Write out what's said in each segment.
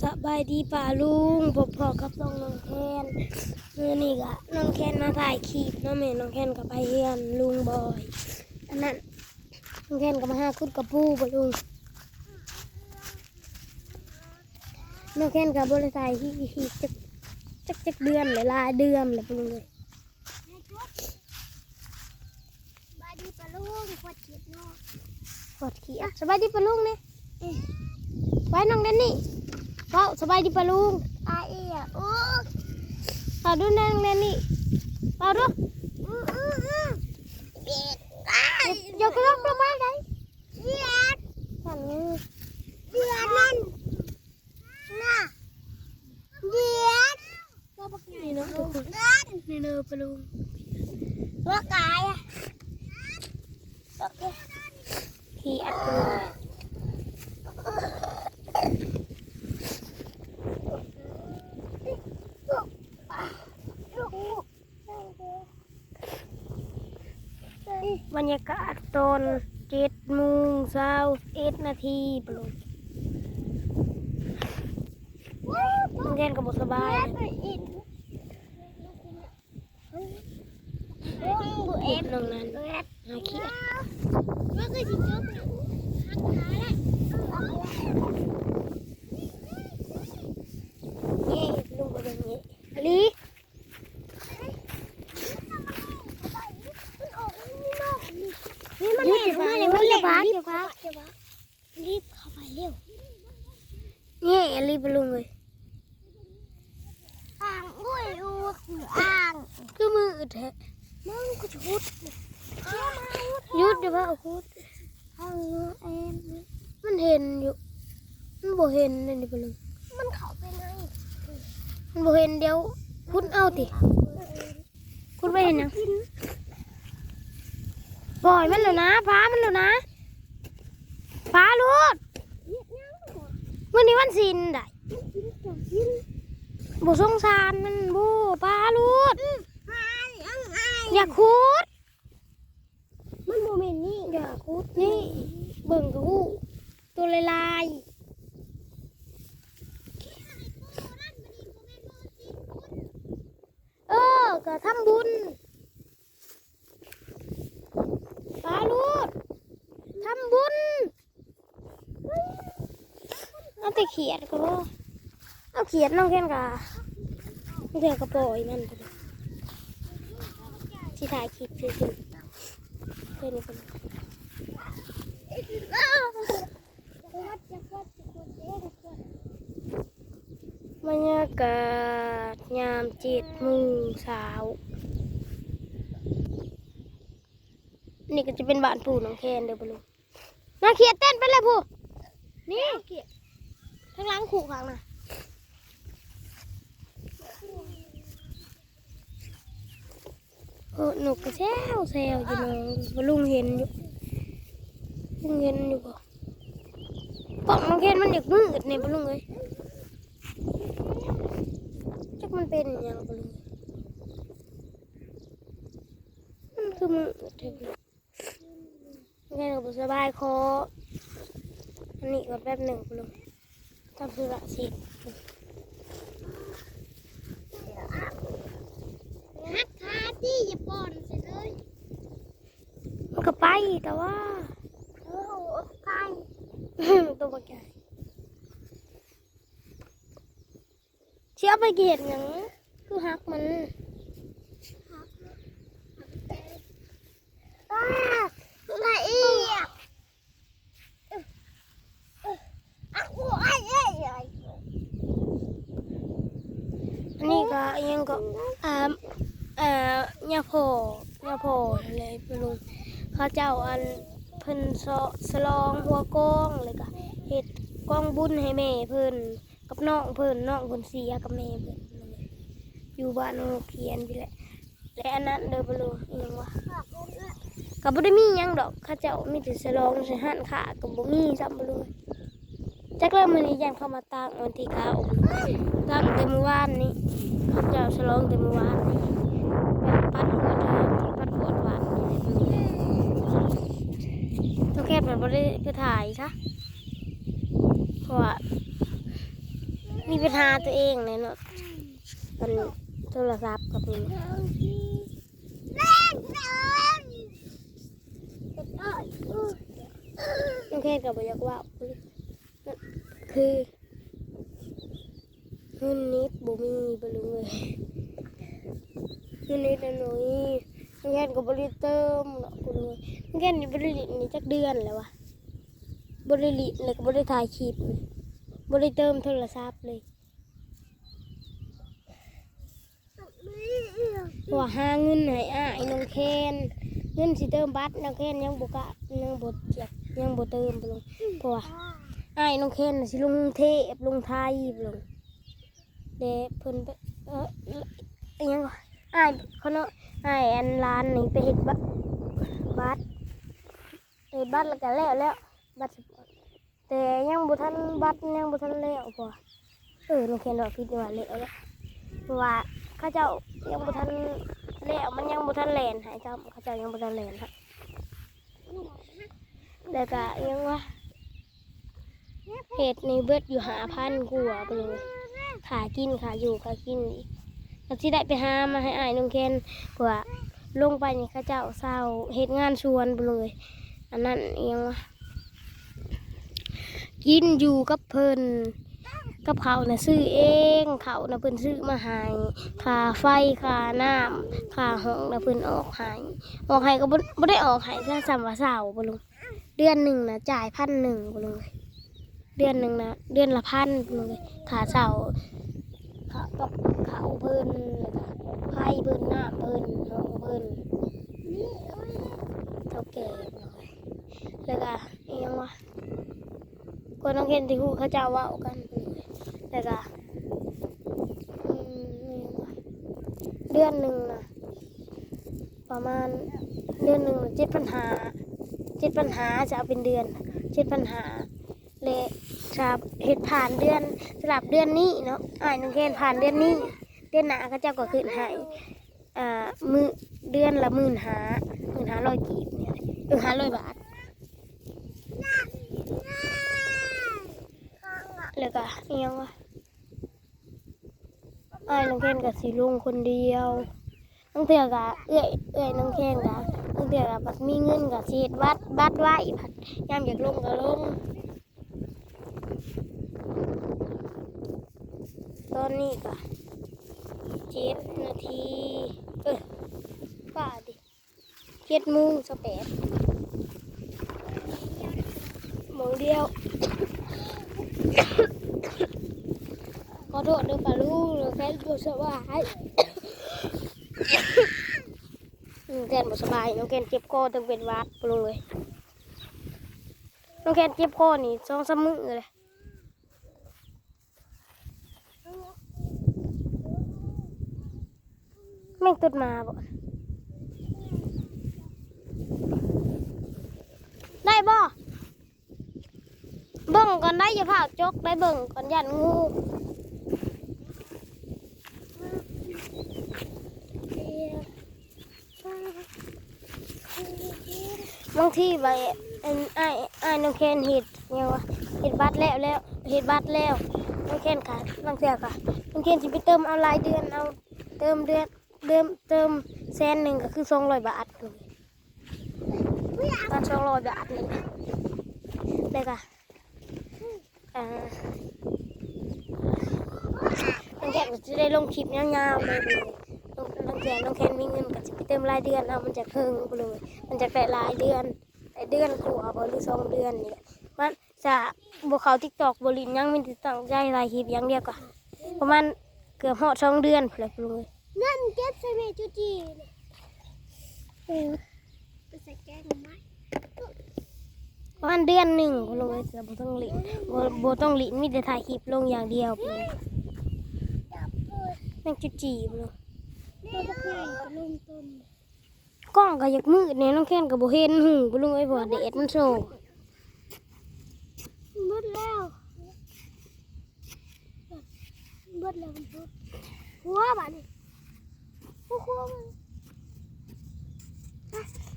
ສະບາຍດີປ້າລຸງ ພົບພໍ້ກັບຊ່ອງນ້ອງແຄນ. ມື້ນີ້ກະນ້ອງແຄນມາຖ່າຍຄລິບເນາະ ແມ່ນ້ອງແຄນກະໄປເຮືອນລຸງບອຍ. ອັນນັ້ນ ນ້ອງແຄນກະມາຫາຂຸດກະປູປ້າລຸງ. ນ້ອງແຄນກະບໍ່ໄດ້ຖ່າຍຄລິບຈັກ ຈັກ ຈັກເດືອນແລ້ວ ຫຼາຍເດືອນແລ້ວປ້າລຸງເອີຍ. ສະບາຍດີປ້າລຸງ ຂອດຂີດເນາະ ຂອດຂີດ. ສະບາຍດີປ້າລຸງແດ່. ເອີ ໄວ້ນ້ອງແດນນີ້ ເວົ້າສະບາຍດີປ້າລຸງ. ອາເອຍ ໂອ້ ເວົ້າດູແດ່ນ້ອງແດນນີ້ ເວົ້າດູ. ອື ອື ອື ຢ່າກະລັກລະບາຍໄດ໋. ເດືອດ ເດືອດນັ້ນ ນະ ເດືອດ. ນີ້ເນາະທຸກຄົນ ນີ້ເດີປ້າລຸງ ບໍ່ກາຍ ຂີ້ອັດ. ບັນຍາກາດຕອນເຈັດໂມງຊາວເອັດນາທີປ້າລຸງ. ນ້ອງແຄນກະບໍ່ສະບາຍ ນ້ອງນັ້ນຫາຂີ້ອັດ. ນີ້ລຸງກະເປັນນີ້ອີ່ຫຼີ. ນີ້ມັນແລ່ນ ມັນແລ່ນ ມັນແລ່ນ ມັນແລ່ນ ມັນແລ່ນ ລີບເຂົ້າໄປເລັວ. ແຍ່ອີ່ຫຼີປ້າລຸງເອີຍ. ອ່າງ ໂອ້ຍ ອ່າງ ຄືມືດແທ້. ມຶງກະຈະຂຸດ ຢຸດ ຢ່າພາຂຸດ. ມັນເຫັນຢູ່ ມັນບໍ່ເຫັນເດນີ້ປ້າລຸງ. ມັນເຂົ້າໄປໃນ ມັນບໍ່ເຫັນ. ດຽວຂຸດເອົາຕິ ຂຸດໄວ້ເຮັດຫຍັງ? ປ່ອຍມັນແລ້ວນະ ປາມັນແລ້ວນະ ປາໂລດ. ມື້ນີ້ວັນສິນໄດ໋ ບໍ່ສົງສານມັນບໍ? ປາໂລດ. ຢ່າຂຸດ ມັນບໍ່ແມ່ນນີ້ ຢ່າຂຸດນີ້ ເບິ່ງກະຮູ້ ໂຕລາຍໆ. ເອີ ກະທຳບຸນ ປາໂລດ ທຳບຸນ. ເອົາແຕ່ຂຽດກະພໍ ເອົາຂຽດນ້ອງແຄນກະ ນ້ອງແຄນກະປ່ອຍມັນ ຊິຖ່າຍຄລິບຊື່ໆ. ບັນຍາກາດຍາມເຈັດໂມງເຊົ້າ. ນີ້ກະຈະເປັນບ້ານປູ່ນ້ອງແຄນເດີປ້າລຸງ. ນາງຂຽດເຕັ້ນໄປແລ້ວພຸ້ນ ນີ້ ທາງຫຼັງຄຸຂ້າງນະ. ເອີ ນົກກະແຊວແຊວຢູ່ເນາະ ປ້າລຸງເຫັນຢູ່ ລຸງເຫັນຢູ່ບໍ່? ກ້ອງນ້ອງແຄນມັນຢາກມືດແດ່ປ້າລຸງເອີຍ ຈັກມັນເປັນຫຍັງປ້າລຸງ ມັນຄືມືດແທ້. ແມ່ກະບໍ່ສະບາຍຄໍ ອັນນີ້ກ່ອນແປັບໜຶ່ງ ທຳທຸລະເສັດ ຫັກຂາຕິ ຢ່າປ່ອນໃສ່ເລີຍ ມັນກະໄປ ແຕ່ວ່າ ໂຕບັກໃຫຍ່. ຊິເອົາໄປເຮັດຫຍັງ ຄືຫັກມັນ ອາ ລະອຽດ. ອັນນີ້ກະອີ່ຫຍັງກະ ອ່າ ອ່າ ຍາພໍ່ ຍາພໍ່ຫັ້ນແຫຼະ ເພິ່ນ ເຂົາເຈົ້າ ອັນ ເພິ່ນສະ ສະຫຼອງຫົວກອງ ແລ້ວກະເຮັດກອງບຸນໃຫ້ແມ່ເພິ່ນ ກັບນ້ອງເພິ່ນ ນ້ອງເພິ່ນເສຍກັບແມ່ເພິ່ນ ຢູ່ບ້ານໂຮງຮຽນພີ້ແຫຼະ. ແລະ ອັນນັ້ນເດີ ບໍ່ຮູ້ອີ່ຫຍັງວະ ກະບໍ່ໄດ້ມີຫຍັງດອກ ເຂົາເຈົ້າມີແຕ່ສະຫຼອງໃສ່ຮ້ານຄ້າ ກະບໍ່ມີຊ້ຳ ບໍ່ຮູ້ ຈັກແລ້ວ. ມື້ນີ້ຢ້ານເຂົາມາຕັ້ງວັນທີເກົ້າ ຕັ້ງແຕ່ມື້ວານນີ້ ເຂົາເຈົ້າສະຫຼອງແຕ່ມື້ວານນີ້ ແບບປັດກວດ ປັດກວດວັດນີ້ແຫຼະ. ໂຕແຄບມັນບໍ່ໄດ້ໄປຖ່າຍຊະ ເພາະວ່າ ມີບັນຫາຕົວເອງແຫຼະເນາະ ອັນໂທລະສັບກັບນີ້ ນ້ອງແຄນກໍບໍ່ຢາກເວົ້າ ຄືເງິນເນັດບໍ່ມີ ປະລຸງເອີຍ ເງິນເນັດນັ້ນບໍ່ມີ ນ້ອງແຄນກໍບໍ່ໄດ້ເຕີມເນາະ ປະລຸງເອີຍ ນ້ອງແຄນນີ້ບໍ່ໄດ້ຫຼິ້ນນີ້ຈັກເດືອນແລ້ວວະ ບໍ່ໄດ້ຫຼິ້ນ ແລ້ວກໍບໍ່ໄດ້ຖ່າຍຄລິບ ບໍ່ໄດ້ເຕີມໂທລະສັບເລີຍ ເພາະວ່າຫາເງິນໃຫ້ອ້າຍນ້ອງແຄນ ເງິນຊິເຕີມບັດ ນ້ອງແຄນຍັງບໍ່ກະ ຍັງບໍ່ຢາກ ຍັງບໍ່ເຕີມ ປະລຸງ ເພາະວ່າອ້າຍນ້ອງແຄນຊິລົງເທບ ລົງໄທ ປະລຸງ ແຕ່ເພິ່ນໄປ ເອີ ອີຫຍັງວະ ອ້າຍເຂົາເນາະ ອ້າຍອັນຫຼານນີ້ໄປເຮັດບະ ບັດ ເຮັດບັດແລ້ວກໍແລ້ວແລ້ວ ບັດ ແຕ່ຍັງບໍ່ທັນ ບັດຍັງບໍ່ທັນແລ້ວ ເພາະວ່າ ເອີ ນ້ອງແຄນເວົ້າຜິດວ່າແລ້ວ ເພາະວ່າເຂົາເຈົ້າຍັງບໍ່ທັນແລ້ວ ມັນຍັງບໍ່ທັນແລ່ນໃຫ້ຊ້ຳ ເຂົາເຈົ້າຍັງບໍ່ທັນແລ່ນໃຫ້ ແລ້ວກະອີຫຍັງວະ ເຮັດນີ້ເບິດຢູ່ຫ້າພັນກວ່າພຸ້ນເລີຍ ຄ່າກິນ ຄ່າຢູ່ ຄ່າກິນອີກ ກໍຊິໄດ້ໄປຫາມາໃຫ້ອ້າຍນ້ອງແຄນ ເພາະວ່າລົງໄປນີ້ເຂົາເຈົ້າເຊົ່າເຮັດງານສວນພຸ້ນເລີຍ ອັນນັ້ນອີຫຍັງວະ ກິນຢູ່ກັບເພິ່ນ ກັບເຂົ້ານະຊື້ເອງ ເຂົ້ານະເພິ່ນຊື້ມາໃຫ້ ຄ່າໄຟ ຄ່ານ້ຳ ຄ່າຫ້ອງນະເພິ່ນອອກໃຫ້ ອອກໃຫ້ກໍບໍ່ ບໍ່ໄດ້ອອກໃຫ້ຊະ ສ່ຳວ່າເຊົ່າພຸ້ນເລີຍ ເດືອນໜຶ່ງນະຈ່າຍພັນໜຶ່ງພຸ້ນເລີຍ ເດືອນໜຶ່ງນະ ເດືອນລະພັນພຸ້ນເລີຍ ຄ່າເຊົ່າ ຄ່າກັບເຂົ້າເພິ່ນ ແລ້ວກະໄຟເພິ່ນ ນ້ຳເພິ່ນ ຫ້ອງເພິ່ນ ເຖົ້າແກ່ພຸ້ນເລີຍ ແລ້ວກະອີຫຍັງວະ ກວ່ານ້ອງແຄນຊິຮູ້ ເຂົາເຈົ້າເວົ້າກັນ ແລ້ວກະ ອືມ ເດືອນໜຶ່ງນະ ປະມານເດືອນໜຶ່ງເຈັດພັນຫ້າ ເຈັດພັນຫ້າ ຈະເອົາເປັນເດືອນ ເຈັດພັນຫ້າ ແລະ ຖ້າເຮັດຜ່ານເດືອນ ສຳລັບເດືອນນີ້ເນາະ ອ້າຍນ້ອງແຄນຜ່ານເດືອນນີ້ ເດືອນໜ້າເຂົາເຈົ້າກໍຂຶ້ນໃຫ້ ອ່າ ມື້ ເດືອນລະໝື່ນຫ້າ ໝື່ນຫ້າຮ້ອຍກີບນີ້ ເອີ ຫ້າຮ້ອຍບາດ ແລ້ວກະອີຫຍັງວະ ອ້າຍນ້ອງແຄນກໍຊິລົງຄົນດຽວ ບາງເທື່ອກໍເອື້ອຍ ເອື້ອຍນ້ອງແຄນກໍ ບາງເທື່ອກໍບັດມີເງິນກໍຊິເຮັດບັດ ບັດໄວ້ ບັດຍາມຢາກລົງກໍລົງ ຕອນນີ້ກໍເຈັດນາທີ ເອີ ປ້າດິ ເຈັດໂມງຊາວແປດ ໂມງດຽວ ຂໍໂທດເດີປ້າລຸງ ນ້ອງແຄນບໍ່ສະບາຍ ນ້ອງແຄນບໍ່ສະບາຍ ນ້ອງແຄນເຈັບຄໍ ເຖິງເປັນຫວັດ ປ້າລຸງເອີຍ ນ້ອງແຄນເຈັບຄໍນີ້ສອງສາມມື້ແລ້ວ. ແມ່ນຕົດມາບໍ່? ໄດ້ບໍ່? ເບິ່ງກ່ອນໄດ໋ ຢ່າຟ້າວຈົກໄດ໋ ເບິ່ງກ່ອນ ຢ້ານງູ. ບາງທີໄປ ອັນ ອ້າຍ ອ້າຍນ້ອງແຄນເຮັດຫຍັງວະ ເຮັດບັດແລ້ວ ແລ້ວ ເຮັດບັດແລ້ວ ນ້ອງແຄນກະ ບາງເທື່ອກະ ນ້ອງແຄນຊິໄປເຕີມເອົາລາຍເດືອນ ເອົາເຕີມເດືອນ ເຕີມ ເຕີມແສນໜຶ່ງກະຄືສອງຮ້ອຍບາດ ປະມານສອງຮ້ອຍບາດນີ້ ແລ້ວກະ ອ່າ ນ້ອງແຄນກໍຈະໄດ້ລົງຄລິບຍາວໆເລີຍ ບາດນີ້ ນ້ອງແຄນ ນ້ອງແຄນມີເງິນກໍຈະໄປເຕີມລາຍເດືອນເອົາ ມັນຈະເຄິ່ງພຸ້ນເລີຍ ມັນຈະໄດ້ຫຼາຍເດືອນ ໄດ້ເດືອນກວ່າບໍ່ ຫຼືສອງເດືອນນີ້ແຫຼະ ມັນຈະບໍ່ເຂົ້າຕິກຕອກ ບໍ່ຫຼິ້ນຫຍັງ ມີແຕ່ຕັ້ງໃຈຖ່າຍຄລິບຢ່າງດຽວ ກໍປະມານເກືອບຮອດສອງເດືອນພຸ້ນແຫຼະ ເບິ່ງເລີຍ ນັ້ນເກັບໃສ່ແມ່ຈຸຈີນີ້ ເອີ ໄປໃສ່ແກງໜໍ່ໄມ້ ປະມານເດືອນໜຶ່ງພຸ້ນເລີຍ ເກືອບບໍ່ຕ້ອງຫຼິ້ນ ບໍ່ ບໍ່ຕ້ອງຫຼິ້ນ ມີແຕ່ຖ່າຍຄລິບລົງຢ່າງດຽວພຸ້ນເລີຍ ແມ່ງຈຸຈີພຸ້ນເລີຍ ໂຕບັກໃຫຍ່ກໍລົງຕົ້ນ ກ້ອງກໍຢາກມືດແດ່ ນ້ອງແຄນກໍບໍ່ເຫັນຫຸ່ງ ປ້າລຸງເອີຍ ເພາະວ່າແດດມັນສ່ອງ ໝົດແລ້ວ ເບິດແລ້ວ ຫົວບາດນີ້ ໂອ້ໂຫ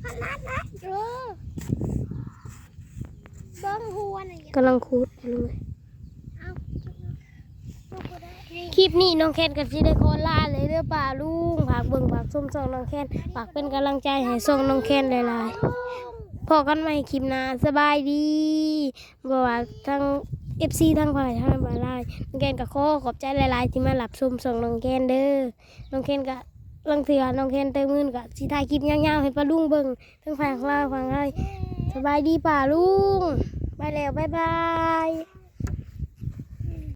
ຂະໜາດນັ້ນ ເອີ ເບິ່ງຫົວນະ ກຳລັງຂຸດຢູ່ເລີຍ ເອົາ ເອົາ ຄລິບນີ້ນ້ອງແຄນກໍຊິໄດ້ຂໍລາເລີຍເດີປ້າລຸງ. ຝາກເບິ່ງຝາກຊົມຊ່ອງນ້ອງແຄນ, ຝາກເປັນກຳລັງໃຈໃຫ້ຊ່ອງນ້ອງແຄນຫຼາຍໆ. ພໍ້ກັນໃໝ່ຄລິບໜ້າ. ສະບາຍດີ. ບໍ່ວ່າທັງເອັຟຊີທັງພາຍໃນ ທາງອອນລາຍ, ນ້ອງແຄນກໍຂໍຂອບໃຈຫຼາຍໆທີ່ມາຮັບຊົມຊ່ອງນ້ອງແຄນເດີ. ນ້ອງແຄນກໍ ລາງເທື່ອນ້ອງແຄນຕື່ມອື່ນກໍຊິຖ່າຍຄລິບຍາວໆໃຫ້ປ້າລຸງເບິ່ງ ທັງຝັ່ງລາວຝັ່ງໄທ. ສະບາຍດີປ້າລຸງ. ໄປແລ້ວ ບາຍບາຍ.